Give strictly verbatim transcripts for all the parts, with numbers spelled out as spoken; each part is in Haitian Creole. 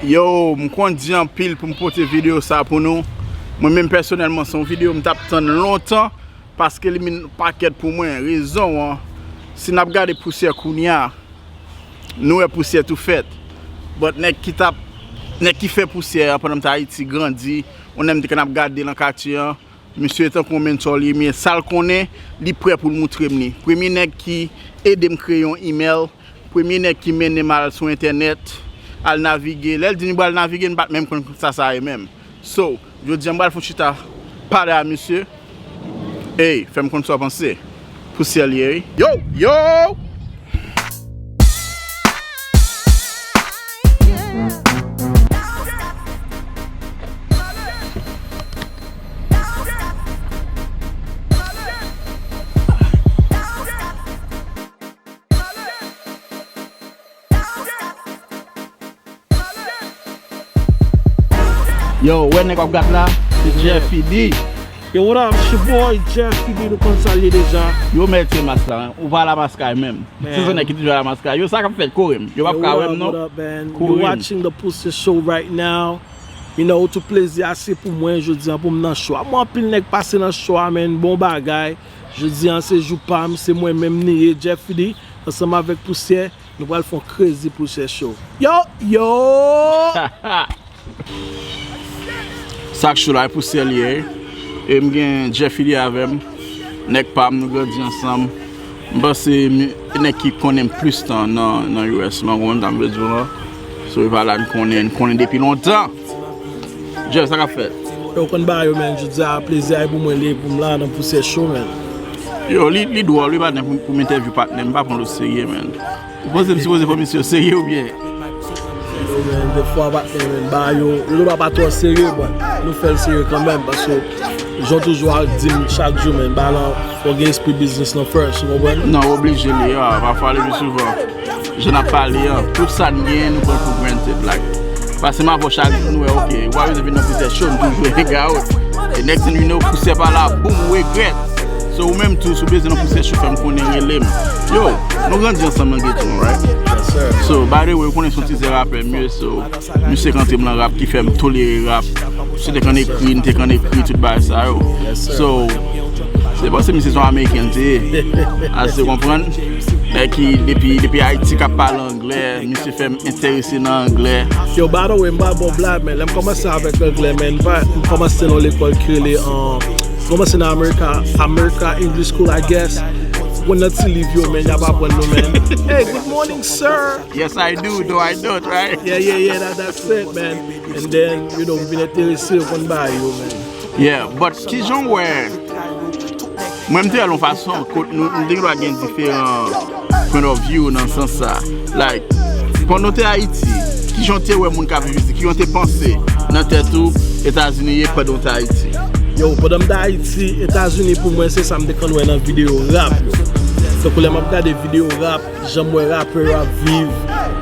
Yo, m kondi anpil pou m pote videyo sa pou nou. Mwen menm pèsonèlman, se yon videyo m t ap tann lontan, paske li vin pakèt pou mwen. Rezon an, si n ap gade pousyè kounye a, nou wè pousyè tou fèt. But nèg ki t ap, nèg ki fè pousyè a pandan m t Ayiti grandi, yon nèg m te konn ap gade nan katye an, misye tankou yon mentor li ye, men sa l konnen, li prè pou l moutre m li. Premye nèg ki ede m kreye yon email, premye nèg ki mennen m al sou entènèt, al navige. Lè l di nou pral navige, nou pa t menm konn sa sa ye menm. So, jodi a m pral fè yon chita pale a misye. Ey, fè m konn sa w panse. Pousyè l ye, wi. Yo, yo! Yo, wè nèg w ap gad la, se Jeffy D. Yo, what up? It's your boy Jeffy D, nou konn sa l ye deja. Yo mèt se mas la, ou pa la maskay menm. Se sa nèg ki toujou la maskay. Yo, sa k ap fèt, kore m. Yo p ap ka wè m non. Kore m. You're watching the Pousyè Show right now. You know, tout plezi a se pou mwen jodi a pou m nan show a. Mwen anpil nèg pase nan show a, men bon bagay. Jodi a se jou pa m, se mwen menm ni ye, Jeffy D, ansanm avèk Pousyè. Nou pral fè yon crazy Pousyè Show. Yo, yo! Sa k cho la, e Pousyè l ye. E m gen Jeffy D avè m. Nèg pa m, nou grandi ansanm. M panse mi-, nèg ki konnen m plis tan nan, nan U S lan, ou konprann sa m vle di w lan. So, e pa la n konnen, n konnen depi lontan. Jeff, sa k ap fèt? Yo, w konn bagay yo, men, jodi a, plezi a e pou mwen li ye pou m la nan Pousyè Show, men. Yo, li, li dwòl, wi, patnè, pou, pou m entèvyou patnè m, m pa pran l o serye, men. Ou panse m sipoze pran misye o serye oubyen? Yo, men, defwa, patnè, men, bagay yo, yo pa, pa twò serye, but nou fè l serye kanmenm, paske jan w toujou ap di m chak jou, men, bagay lan, fò gen espri biznis lan first, ou konprann? Non, oblije li, a, pafwa, le pi souvan. Jan n ap pale an, tout sa n genyen, nou pran l pou granted, like. Pase m avè w chak jou, nou wè, ok, w pa bezwen vin nan Pousyè Show, m toujou hang out. E next thing you know, Pousyè pa la, boom, ou regrèt. So, ou menm tou, si w bezwen nan Pousyè Show, fè m konnen, rele m. Yo, nou grandi ansanm nan geto, right? Yes, sir. So, by the way, ou konnen se yon ti zè rapè m ye, so, misye k antre m nan rap, ki fè m tolere rap. Misye te konn ekri, m te konn ekri, tout bagay sa yo. Yes, sir. So, se panse misye se yon Ameriken l te ye. As, ou konprann? Nèg ki depi, depi Ayiti k ap pale anglè, misye fè m enterese nan anglè. Yo, by the way, m pa bon blag, men lè m kòmanse avèk anglè, men m pa, m kòmanse nan yon lekòl ki rele, um, m kòmanse nan America, America English School, I guess. Mwen nan ti liv yo, men, y ap aprann nou, men. Hey, good morning, sir. Yes, I do, no, I don't, right? Yeah, yeah, yeah, that, that's it, man. And then, you know, m vin enterese, ou konn bagay yo, man. Yeah, but kijan w wè, mwen m te wè l yon fason, kot nou, nou te gen dwa gen diferan point of view nan sans sa. Like, pandan w te Ayiti, kijan w te wè moun k ap viv isit, kijan w te panse nan tèt ou, Etazini ye pandan w te Ayiti? Yo, pandan m te Ayiti, Etazini pou mwen se sa m te konn wè nan videyo rap yo. Tankou lè m ap gade videyo rap, jan m wè rapè yo ap viv,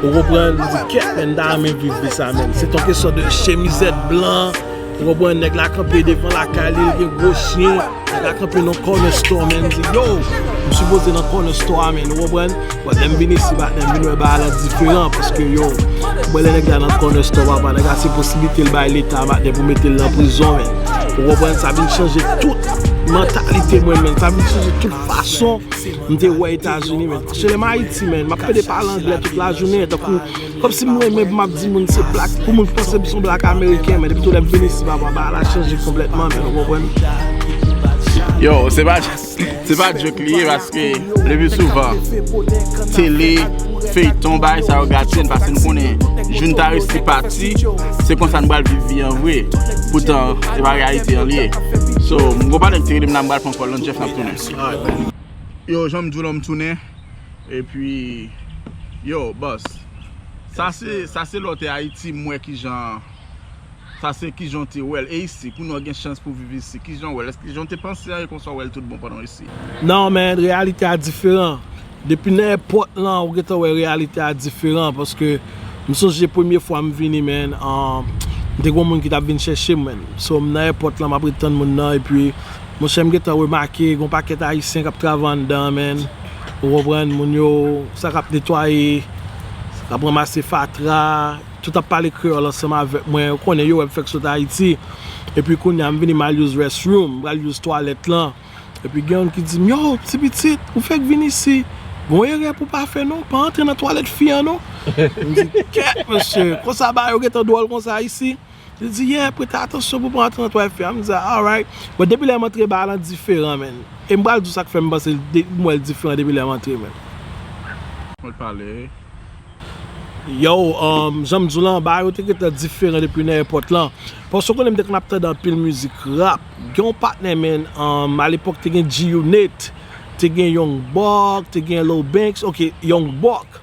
ou konprann, m di, kèt, men, m ta renmen viv vi sa, men. Se t on kesyon de chemizèt blan, ou konprann, nèg la kanpe devan lakay li, l gen gwo chyen, nèg la kanpe nan corner store, men, m di, yo, m sipoze nan corner store a, men, ou konprann? But lè m vin isi, patnè, m vin wè bagay lan diferan, paske, yo, m wè lè nèg la nan corner store, papa, nèg la se posiblite l bay leta, patnè, pou mete l nan prizon, men. Ou konprann, sa vin chanje tout mantalite mwen, men, sa vin chanje tout fason m te wè Etazini, men. Paske lè m Ayiti, men, m ap pede pale anglè tout lajounen, tankou, kòmsi m renmen pou m ap di moun se black, pou moun panse m se yon black American, men depi tou lè m vin isi, papa, bagay la chanje konplètman, men, ou konprann? Yo, se pa, se pa joke li ye, paske le pi souvan, tele, feyton, bagay sa yo gate n, paske n konnen, jou n ta resi pati, se konsa n pral viv vi an vre. Poutan, se pa reyalite an li ye. So, m gon patnè ki te rele m la, m pral pran kòl lan, Jeff, n ap tounen. Yo, jan m di w lan, m tounen. Epi, yo, bòs. Sa se, sa se lè w te Ayiti, m wè kijan, sa se kijan w te wè l. E isi, kounye a w gen chans pou w viv isi, kijan w wè l? Èske jan w te panse a, e konsa w wè l tout bon pandan w isi? Non, men, reyalite a diferan. Depi nan èpòt lan, ou gentan wè reyalite a diferan, paske m sonje premye fwa m vini, men, um, m te gon moun ki t ap vin chèche m, men. So, m nan èpòt lan, m ap ret tann moun nan, epi, monchè, m gentan remake, gon pakèt Ayisyen k ap travay anndan, men. Ou konprann, moun yo, sa k ap netwaye, sa k ap ranmase fatra, Tout ap pale kreyòl ansanm avèk mwen, ou konnen yo wè m fèk sot Ayiti. Epi kounye a m vini m al use restroom, m pral use twalèt lan. Epi gen youn ki di m, "Yo, ti pitit, ou fèk vin isi. Gon erè pou pa fè non, pa antre nan twalèt fi an non." M di, "Kèt, mesye, konsa bagay yo gentan dwòl konsa isi?" Li di, "Yeah, prete atansyon pou pa antre nan twalèt fi an." M di, "Alright." Bon, depi lè m antre bagay lan diferan, menn. E m pral di w sa k fè m panse l de- m wè l diferan depi lè m antre, menn. Mwen pale. Yo, um, jan m di w lan, bagay yo te gentan diferan depi nan epòk lan. Paske w konnen m te konn ap tande anpil mizik rap. Gen yon patnè, menn, um, alepòk te gen G-Unit, te gen Young Buck, te gen Lil Banks, ok, Young Buck.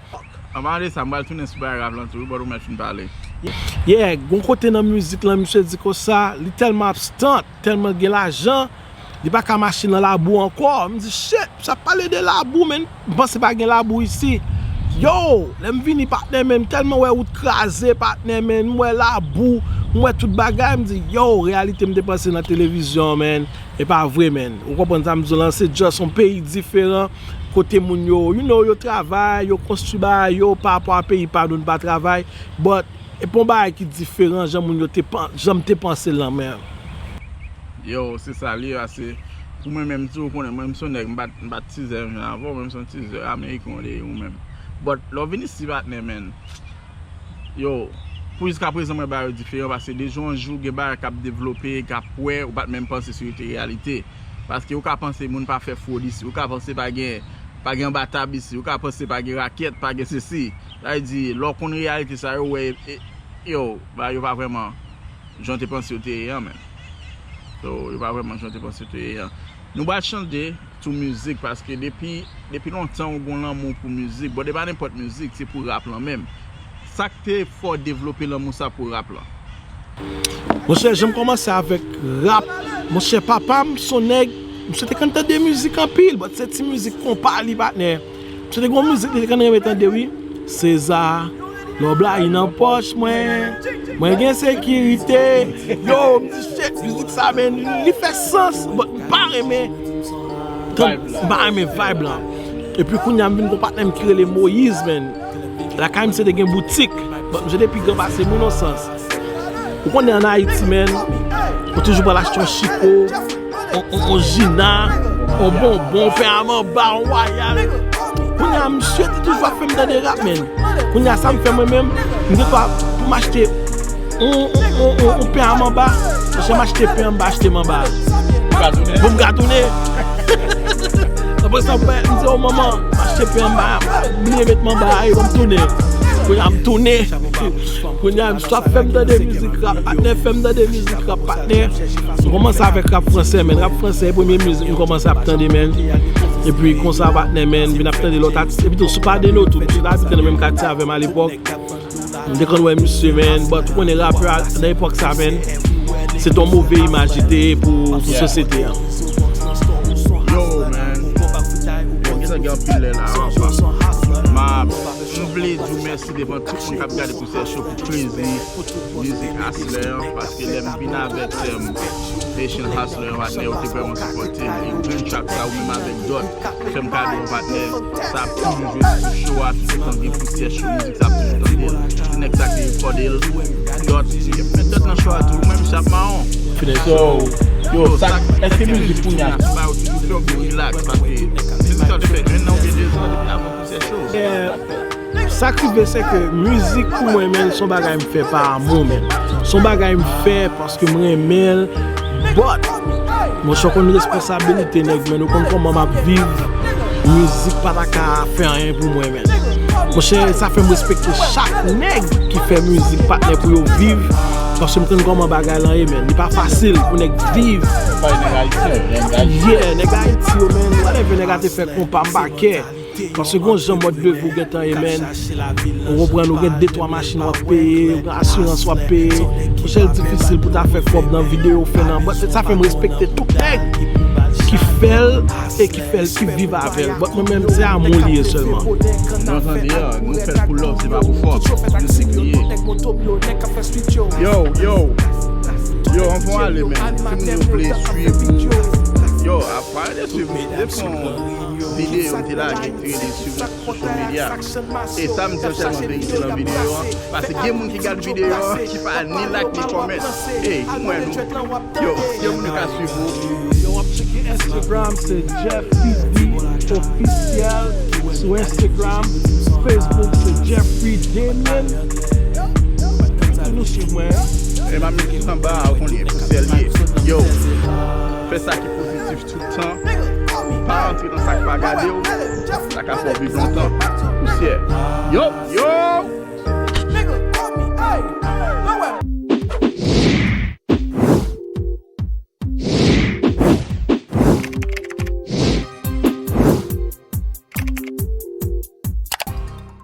Anvan de sa, m pral tounen sou bagay rap lan tou, wi, but ou mèt fin pale. Yeah, gon kote nan mizik lan, misye di konsa, li tèlman abstant, tèlman gen lajan, li pa ka mache nan labou ankò. M di, "Shit, sa ap pale de labou, men m panse pa gen labou isi." Yo, lè m vini, patnè, men m tèlman wè wout kraze, patnè, men m wè labou, m wè tout bagay, m di, "Yo, reyalite m te panse nan televizyon, men e pa vre, men." Ou konprann sa m di w lan, se just yon peyi diferan, kote moun yo, you know, yo travay, yo konstwi bagay yo pa rapò a peyi pa nou, n pa travay, but e pa yon bagay ki diferan jan moun yo te pan- jan m te panse l lan, men. Yo, se sa l ye, pase pou mwen menm tou, ou konnen, mwen, m se yon nèg, m pa t, m pa t tizè menm jan avè w, men m se yon tizè ameriken w te ye ou menm. But, lè w vin isi, patnè, menn, yo, pou jiskaprezan, mwen, bagay yo diferan, pase de jou an jou, gen bagay k ap devlope, k ap wè, ou pa t menm panse si yo te reyalite. Paske ou ka panse moun pa fè fwod isi, ou ka panse pa gen, pa gen anba tab isi, ou ka panse pa gen rakèt, pa gen sesi. Sa vle di, lè w konn reyalite sa, yo wè, e, yo, bagay yo pa vrèman jan w te panse yo te ye an, menn. So, yo pa vrèman jan w te panse yo te ye an. Nou pral chanje tou mizik, paske depi, depi lontan ou gon lanmou pou mizik. Bon, e pa nenpòt mizik, se pou rap lan menm. Sa k te fè w devlope lanmou sa pou rap lan? Monchè, jan m kòmanse avèk rap, monchè, papa m se yon nèg, misye te konn tande mizik anpil, but se ti mizik konpa li, patnè. Misye te gon mizik li te konn renmen tande, wi. Seza, lè w blayi nan pòch mwen, mwen gen sekirite. Yo, m di, "Shit, mizik sa, men, li fè sans, but m pa renmen." Tan- m pa renmen vibe lan. Epi kounye a, m vin gon patnè m ki rele Moyiz, men. Lakay misye te gen boutik, but misye te pi gran pase m, wi, nan sans. Ou konnen ann Ayiti, men, ou toujou pral achte yon chiko, yon, yon, yon jina, yon bonbon, yon pen a manba, yon wayal. Kounye a, misye te toujou ap fè m tande rap, men. Kounye a, sa m fè mwen menm, m gen dwa pou m achte yon, yon, yon, yon, yon pen a manba, monchè, m achte pen an, m pa achte manba. Pou m ka tounen. Apre sa, m di, "O manman, m achte pen an, m bliye met manba a, e ban m tounen." Kounye a, m tounen. Kounye a, misye ap fè m tande mizik rap, patnè, fè m tande mizik rap, patnè. M kòmanse avèk rap fransè, men rap fransè, premye mizik m kòmanse ap tande, men. Epi konsa, patnè, men, vin ap tande lòt atis. Epi tou, Supa Deno tou, misye t abite nan menm katye avè m alepòk. M te konn wè misye, men, but ou konnen rapè a, nan epòk sa, men, se t yon move imaj li te ye pou, pou sosyete an. Yo, man. Yo, gentan gen anpil lè la, anfan. M ap, m vle di w mèsi devan tout moun k ap gade Pousè Show pou Crazy Music Hustler, paske lè m vin avèk, em, Haitian Hustler, patnè, yo te vrèman sipòte m. E Dream Track sa, ou menm avèk Dot, fè m kado yon patnè, sa ap toujou jwe sou show a, toutan gen Pousè Show, mizik sa ap toujou tande l. Se nèg sa ki rekòde l. Dot, men Dot nan show a tou, ou menm chap mawon. So, yo, sa, èske mizik kounye a? Ba yo toujou fè w vin relax, paske mizik sa te fè enn an oubyen dezan depi avan Pousè Show. Eh, sa k rive, se ke mizik pou mwen, men, se yon bagay m fè pa amou, men. Se yon bagay m fè paske m renmen l. But, monchè, w konn responsabilite nèg, men, ou konn kòman m ap viv. Mizik pa ta ka fè anyen pou mwen, men. Monchè, sa fè m respekte chak nèg ki fè mizik, patnè, pou yo viv. Paske m konn kòman bagay lan ye, men. Li pa fasil pou nèg viv. Yeah, nèg Ayiti yo, men. Whatever nèg a te fè konpa, m pa kè. Paske gon jan mòd de vi w gentan ye, men. Ou konprann, ou gen de twa machin w ap peye, ou gen asirans w ap peye. Monchè, l difisil pou ta fè kòb nan videyo w fè nan. But sa fè m respekte tout nèg ki fè l e ki fè l, ki viv avè l. But mwen menm, se amou li ye sèlman. Nou tande a, nou fè l pou love, se pa pou fuck. Mizik li ye. Yo, yo. Yo, anvan ale, men. Timoun yo vle swiv ou. Yo, ap pale de swiv ou. Defon. Videyo m te lage ki te rele sou social media. E sa m di an tèlman verite nan videyo an, paske gen moun ki gade videyo an ki pa ni like ni comment. Ey, m wè nou. Yo, yo moun yo ka swiv ou. Yo, w ap tcheke Instagram, se Jeff P D Officiel. Sou Instagram, Facebook, se Jeffrey Damien. Tou nou swiv mwen. E m ap met tout anba a, ou konnen, pou sèl ye. Yo, fè sa ki pozitif tout tan. Pa antre nan sa k pa gade w. Sa ka fè w viv lontan. Pousyè. Yo, yo!